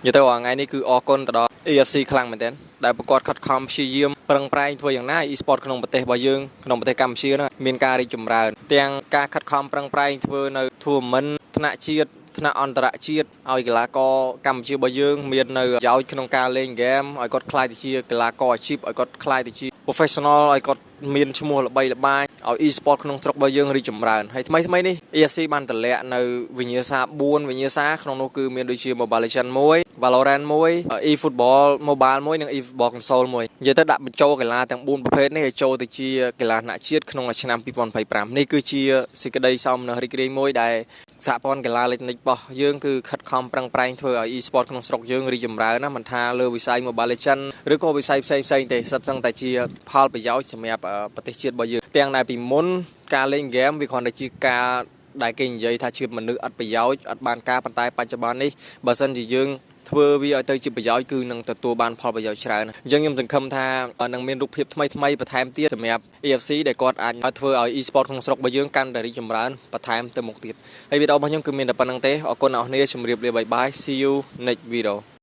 និយាយទៅថ្ងៃនេះគឺអរគុណទៅដល់ EFC ខ្លាំងមែនទែនដែលប្រកបខិតខំព្យាយាមប្រឹងប្រែងធ្វើយ៉ាងណាឲ្យ e-sport ក្នុងប្រទេសរបស់យើងក្នុងប្រទេសកម្ពុជាហ្នឹងមានការរីកចម្រើនទាំងការខិតខំប្រឹងប្រែងធ្វើនៅ tournament ថ្នាក់ជាតិថ្នាក់អន្តរជាតិឲ្យកីឡាករកម្ពុជារបស់យើងមាននៅប្រយោជន៍ក្នុងការលេងហ្គេមឲ្យគាត់ក្លាយទៅជាកីឡាករអាជីពឲ្យគាត់ក្លាយទៅជា professional ឲ្យគាត់មានឈ្មោះល្បីល្បាញឲ្យ e-sport ក្នុងស្រុករបស់យើងរីកចម្រើនហើយថ្មីថ្មីនេះ EFC បានតម្លាក់នៅវិញ្ញាសា4វិញ្ញាសាក្នុងនោះគឺមានដូចជា Mobile Legends 1 Valorant 1 eFootball Mobile 1និង eFootball Console 1និយាយទៅដាក់បញ្ចូលកីឡាទាំង4ប្រភេទនេះឲ្យចូលទៅជាកីឡាថ្នាក់ជាតិក្នុងឆ្នាំ2025នេះគឺជាសេចក្តីសោមនស្សរីករាយមួយដែលសហព័ន្ធកីឡាអេឡិចត្រូនិករបស់យើងគឺខិតខំប្រឹងប្រែងធ្វើឲ្យ e-sport ក្នុងស្រុកយើងរីកចម្រើនណាមិនថាលើវិស័យ Mobile Legends ឬក៏វិស័យផ្សេងផ្សេងទេសិតសឹងតែជាផលប្រយោជន៍សម្រាប់ប្រទេសជាតិរបស់យើងទាំងដែលពីមុនការលេងហ្គេមវាគ្រាន់តែជាការដែលគេនិយាយថាជាមនុស្សអត់ប្រយោជន៍អត់បានការប៉ុន្តែបច្ចុប្បន្ននេះបើសិនជាយើងធ្វើវាឲ្យទៅជាប្រយោជន៍គឺនឹងទទួលបានផលប្រយោជន៍ច្រើនអញ្ចឹងខ្ញុំសង្ឃឹមថានឹងមានរូបភាពថ្មីថ្មីបន្ថែមទៀតសម្រាប់ EFC ដែលគាត់អាចឲ្យធ្វើឲ្យ e-sport ក្នុងស្រុករបស់យើងកាន់តែរីកចម្រើនបន្ថែមទៅមុខទៀតហើយវីដេអូរបស់ខ្ញុំគឺមានតែប៉ុណ្ណឹងទេអរគុណអ្នកនរជម្រាបលា bye bye, see you next video.